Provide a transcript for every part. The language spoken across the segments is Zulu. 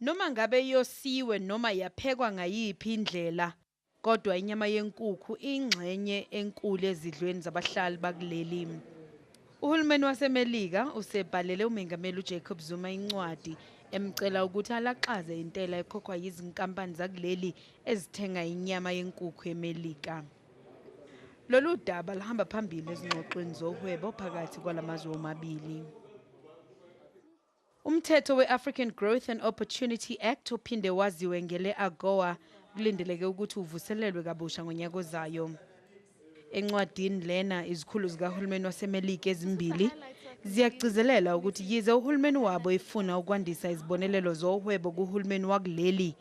Noma ngabe yosiwe noma yaphekwa ngayiphi indlela, kodwa inyama yenkukhu ingxenye enkulu ezidlweni zabahlali bakuleli. Uhulumeni waseMelika usebhalele uMengameli uJacob Zuma incwadi emcela ukuthi alaxaze intela ekhokhwa yizinkampani zakuleli ezithenga inyama yenkukhu eMelika. Lolu daba luhamba phambili ezingxoxweni zohwebo phakathi kwalamazwe omabili. Umthetho we-African Growth and Opportunity Act, ophinde waziwe ngele AGOA, kulindeleke ukuthi uvuselelwe kabusha ngonyaka ozayo. Encwadini lena, izikhulu zikahulumeni waseMelika ezimbili ziyagcizelela ukuthi yize uhulumeni wabo efuna ukwandisa izibonelelo zohwebo kuhulumeni wakuleli,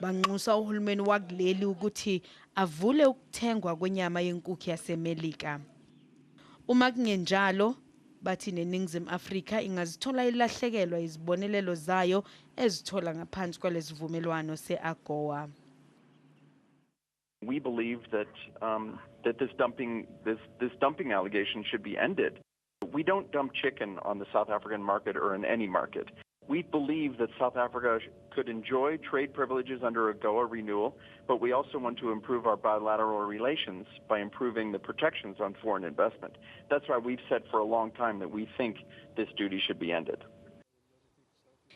banxusa uhulumeni wakuleli ukuthi avule ukuthengwa kwenyama yenkukhu yaseMelika. Uma kungenjalo, bathi neNingizimu Afrika ingazithola ilahlekelwa izibonelelo zayo ezithola ngaphansi kwalesivumelwano se-AGOA. We believe that this dumping allegation should be ended. We don't dump chicken on the South African market or in any market. We believe that South Africa could enjoy trade privileges under AGOA renewal, but we also want to improve our bilateral relations by improving the protections on foreign investment. That's why we've said for a long time that we think this duty should be ended.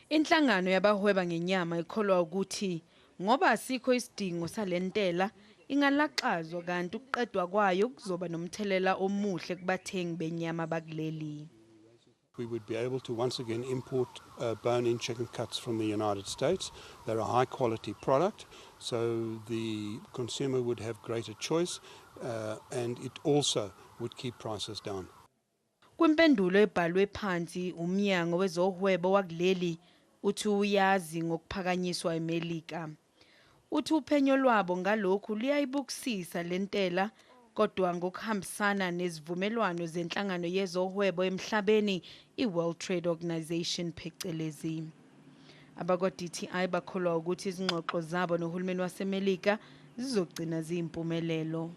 Inhlangano yabahweba ngenyama ikholwa ukuthi ngoba asikho isidingo salentela, ingalaxazwa, kanti ukuqedwa kwayo kuzoba nomthelela omuhle kubathengi benyama bakuleli. We would be able to once again import bone-in chicken cuts from the United States. They're a high quality product, so the consumer would have greater choice and it also would keep prices down. Kwimpendulo ebhalwe phansi, umnyango wezohwebo wakuleli uthi uyazi ngokuphakanyiswa eMelika. Uthi uphenyo lwabo ngalokhu luyayibukisisa lentela, kodwa ngokuhambisana nezivumelwano zenhlangano yezohwebo emhlabeni, i-World Trade Organization phecelezi. Abakwa-DTI bakholwa ukuthi izingxoxo zabo nohulumeni waseMelika zizogcina ziyimpumelelo.